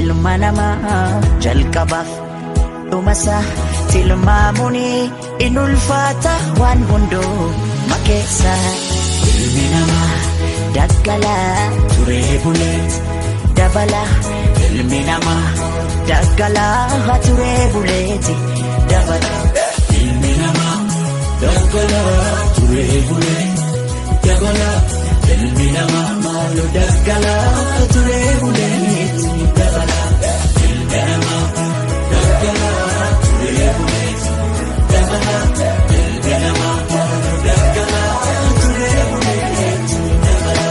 Ilma namaa jalqabaaf dhumasaa tilmaamuun in ulfaata waan hundumaa keessa. Ilmi namaa daggalaa turee bulee dabala. Ilmi namaa daggalaa turee buleeti dabala. Ilmi namaa daggalaa turee bulee dabala. Ilmi namaa maaloo daggalaa turee buleeti dabala. Ilmi namaa daggalaa turee buleeti dabala. Ilmi namaa maaloo daggalaa turee buleeti dabala.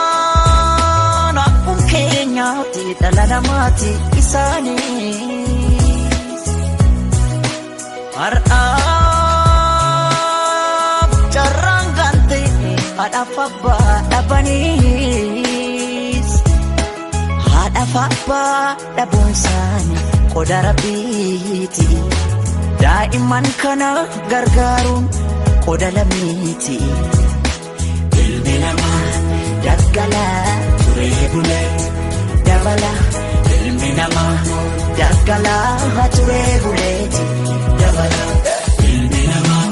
Silaan akkuma keenyaatti dhala namaati isaanis. Har'aaf carraan kan ta'e haadhaaf abbaa dhabaniis. Haadhaaf abbaa dhabuun isaanii qoda rabbiiti. Daa'imman kana gargaaruun qoda lammiiti. Ilmi namaa daggalaa turee bulee dabala. Ilmi namaa daggalaa turee buleeti dabala. Ilmi namaa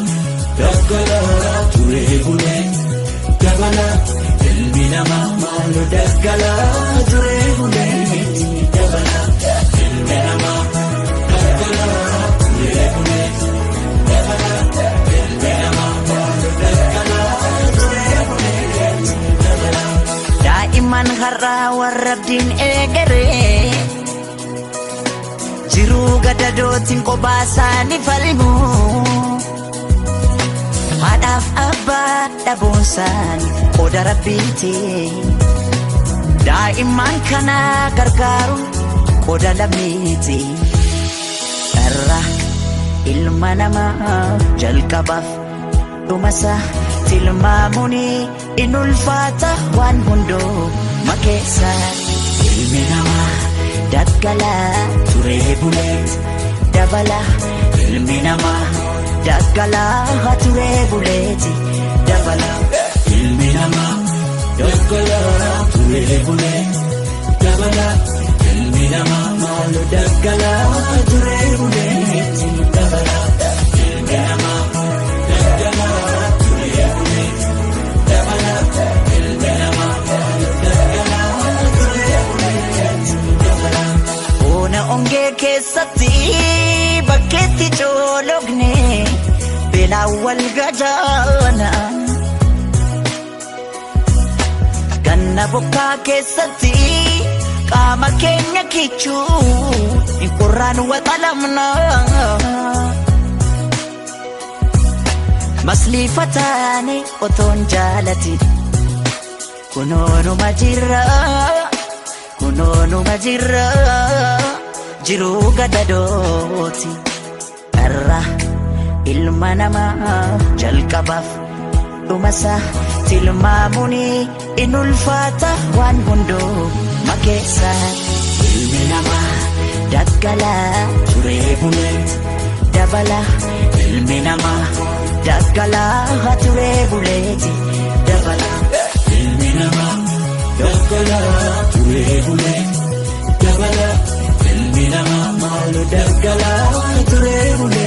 daggalaa turee bulee dabala. Ilmi namaa maaloo daggalaa turee buleeti dabala. Ilmi namaa daggalaa turee buleeti dabala. Ilmi namaa maaloo daggalaa turee buleeti dabala. Daa'imman har'aa warra abdiin eegaree jiruu gadadootiin kophaa isaanii falmu. Haadhaaf abbaa dhabuun isaanii qoda rabbiiti. Daa'imman kana gargaaruun qoda lammiiti. Dharraa ilma namaa jalqabaaf dhumasaa tilmaamuun in ulfaata waan hundumaa keessa. Ilmi namaa daggalaa turee bulee dabala. Ilmi namaa daggalaa turee buleeti dabala. Ilmi namaa daggalaa turee bulee dabala. Ilmi namaa maaloo daggalaa turee buleeti dabala. Ilmi namaa daggalaa turee buleeti dabala. Ilmi namaa maaloo daggalaa turee buleeti dabala. Bona ongee keessatti bakkeetti coologne beelaan wal gajaana. Ganna bokkaa keessatti qaama keenya kichuu hin qorraan waxalamna. Masliifataani otoon jaalati kunoonuma jirra kunoonuma jirra jiruu gadadooti. Dharraa ilma namaa jalqabaaf dhumasaa tilmaamuun in ulfaata waan hundumaa keessa. Ilmi namaa daggalaa turee bulee dabala. Ilmi namaa daggalaa turee buleeti dabala. Ilmi namaa daggalaa turee bulee dabala. Ilmi namaa maaloo daggalaa turee buleeti.